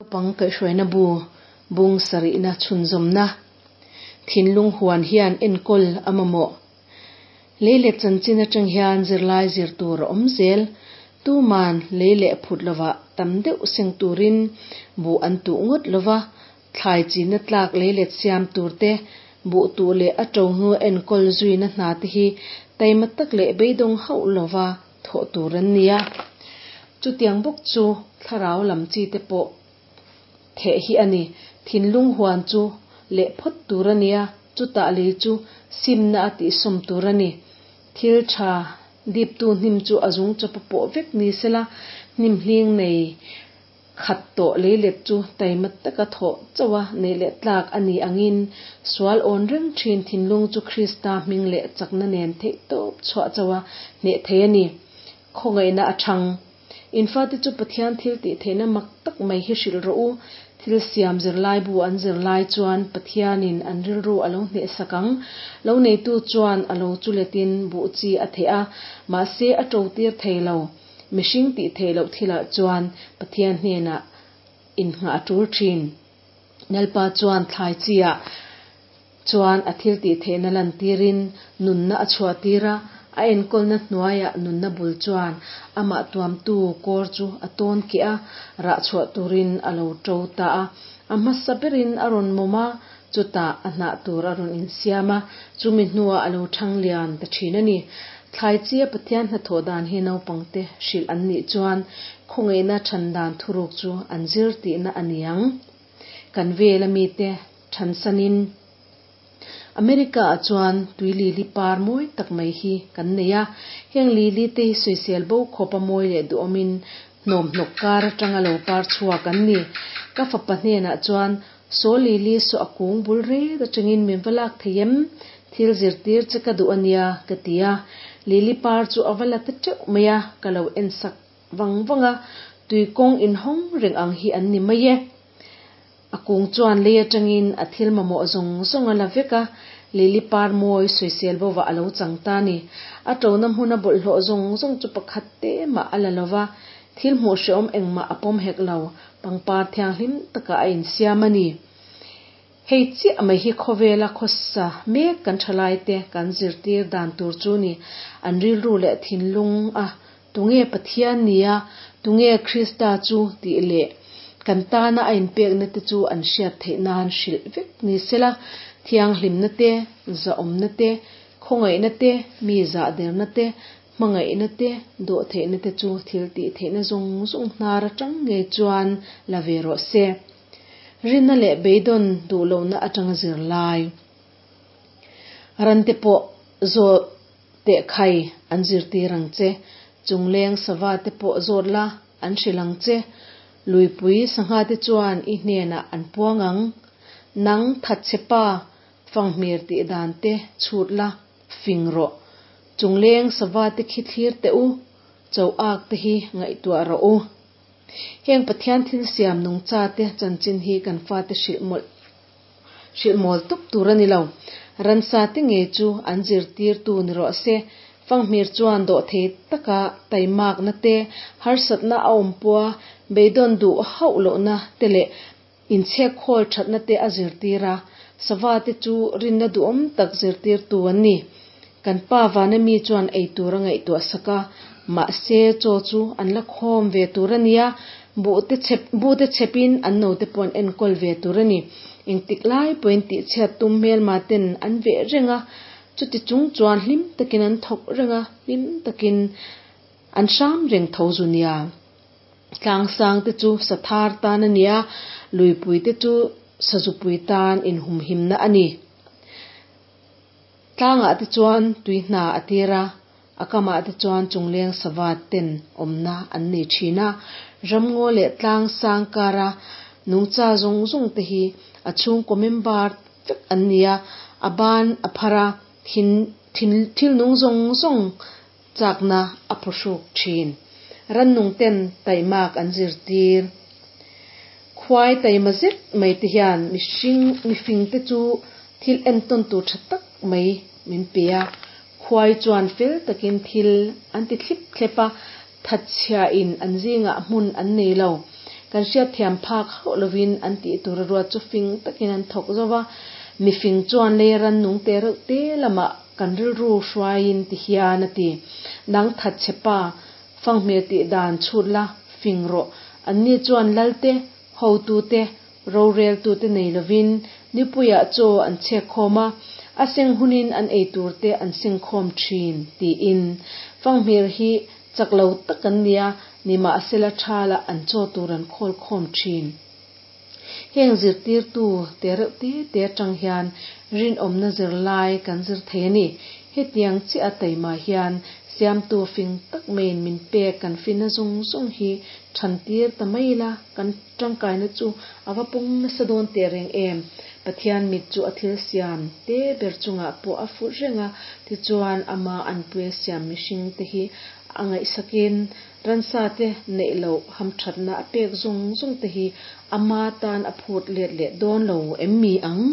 Naupang kaihhruaina bu bung sarihna chhunzawmna thinlung huan hian enkawl a mamawh. Lei leh chanchin atang hian zirlai zir tur a awm zel. Tuman lei leh phut lovah tam deuh seng turin buh an tuh ngawt lova, thlai chinna tlak lei let siam tur te, buh tuh leh a to hnu enkawl zuina hna te hi taima tak leh beidawng hauh lova thawh tur an ni a. Chutiang bawk chu thlarau lam chi te pawh theh hi a ni. Thinlung huan chu leh phawt tur a nia, chutah lei chu simna a tihsawm tur a ni. Thil tha diptu hnim chu a zung chawp a pawh vek ni sela, hnim hling nei khat tawh leilet chu taima taka thawh chauh a neih leh tlak a ni angin sual awn reng thin thinlung chu Krista hming leh chakna nen theihtawp chhuah chauh a hneh thei a ni. Khawngaihna a thang. In fate chu Pathian thil tih theihna mak tak mai hi hrilh rawh u. Thil siam zirlai bu an zir lai chuan Pathianin an rilru a lo hnehsak ang. Lo neitu chuan a lo chu letin buh chi a theh a, mahse a to tir thei lo. Mihring tih theih loh thilah chuan Pathian hnenah innghah a tul thin. Lalpa chuan thlai chi ah chuan a thil tih theihna lantirin nunna a chhuah tir a, a enkawlna hnuaiah nunna bul chuan amah tuamtu kawr chu a tawn keh a, rah chhuah turin a lo to ta a. A hmasa berin a rawn mawm a, chutah a hnah tur a rawn insiam a, chumi hnuah a lo thang lian ta thin a ni. Thlai chia Pathian hnathawh dan hi naupangte hrilh an nih chuan khawngaihna than dan thuruk chu an zir tihna a ni ang. Kan vela mite thansanin America ah chuan tui lili par mawi tak mai hi kan nei a, heng lili te hi sawisel bo khawp a mawi leh duhawmin hnawm hnawk kar atanga lo par chhuak an ni. Ka fapa hnenah chuan saw lili saw a kung bul ret atangin min va lak thei em? Thil zirtir che ka duh ania ka ti a, lili par chu a va la ta teuh mai a, ka lo en sak vang vang a, tui kawng inhawng reng ang hi an ni mai e. A kung chuan lei atangin a thil mamawh zawng zawng a la vek a, lili par mawi sawisel bovah a lo chang ta a ni. A tona hmuna bawlhhlawh zawng zawng chu pakhat te mah a la lo va, thil hmuh hrehawm engmah a pawm hek lo, pangpar thianghlim takah a insiam a ni. Hei chiah mai hi khawvela khawsa mek kan thalaite kan zirtir dan tur chu ni. An rilru leh thinlung a tunge Pathian nia, tunge Krista chu tih leh kan tana a inpekna te chu an hriat theih nan hrilh vek ni sela, thianghlimna te, zahawmna te, khawngaihna te, mi zahderna te, hmangaihna te, dawhtheihna te chu thil tih theihna zawng zawng hnar atang ngei chuan la ve rawh se. Rinna leh beidawn duh lohna atanga zirlai rante pawh zawt teh khai an zirtir ang che, chungleng sava te pawh zawt la an hrilh ang che, luipui sangha te chuan i hnenah an puang ang, nang thatchhe pa fanghmir tih dan te chhut la fing rawh, chungleng sava te khi thlir teh u, cho ak te hi ngaihtuah rawh u. Heng Pathian thil siam nungcha te chanchin hi kan fate hrilh mawlh hrilh mawl tup tur a ni lo. Ransa te ngei chu an zirtirtu ni rawh se. Fanghmir chuan dawhthei taka taimakna te, harsatna a awm pawha beidawn duh hauh lohna te leh inchhek khawl thatna te a zirtir a. Sava te chu rinna duhawm tak zirtirtu an ni. Kan pa vana mi chuan ei tur a ngaihtuah sak a, mahse chaw chu an la khawm ve tur a nia, buh te chhep buh te chhepin an note pawh an enkawl ve tur a ni. Engtik lai pawhin tihchhiat tum hmelma ten an veh reng a, chuti chung chuan hlim takin an thawk reng a, hlim takin an hram reng tho zu nia. Tlangsang te chu sathar tan a nia, luipui te chu sazupui tan inhumhimna a ni. Tlangah te chuan tui hna a tir a, a kamah te chuan chungleng sava ten awmna an nei thin a. Ramngaw leh tlang sang kara nungcha zawng zawng te hi a chhungkaw member vek an ni a, a ban a phar a, thin thin thil nung zawng zawng chakna a phuhruk thin. Rannung ten taimak an zirtir. Khuai taima zet mai te hian mihring mifing te chu thil entawn tur tha tak mai min pe a. Khuai chuan fel takin thil an ti thlip thlep a, thatchhia in an zingah hmun an nei lo. Kan hriatthiam phak hauh lovin an tih tur a ruat chu fing takin an thawk zo va. Mifing chuan lei rannung te reuh te lamah kan rilru hruaiin ti hian a ti. Nang thatchhe pa, fanghmir tih dan chhut la, fing rawh. Anni chuan lalte, hotute, roreltute nei lovin nipuiah chaw an chhek khawm a, a seng hunin an ei turte an seng khawm thin, tiin. Fanghmir hi chak lo tak an nia, nimahsela thala an chaw tur an khawl khawm thin. Heng zirtirtu te reuh te te atang hian rinawmna zirlai kan zir thei a ni. Hetiang chiah a taima hian Siamtu fing tak maiin min pek kan finna zawng zawng hi than tir ta mai ila kan tangkaina chu a va pung nasa dawn teh reng em. Pathian mit chu a thil siam te ber chungah pawh a fut reng a, tichuan ama anpuia siam mihring te hi a ngaihsakin ransa te neih loh hamthatna a pek zawng zawng te hi ama tan a phut let leh dawn lo em mi ang?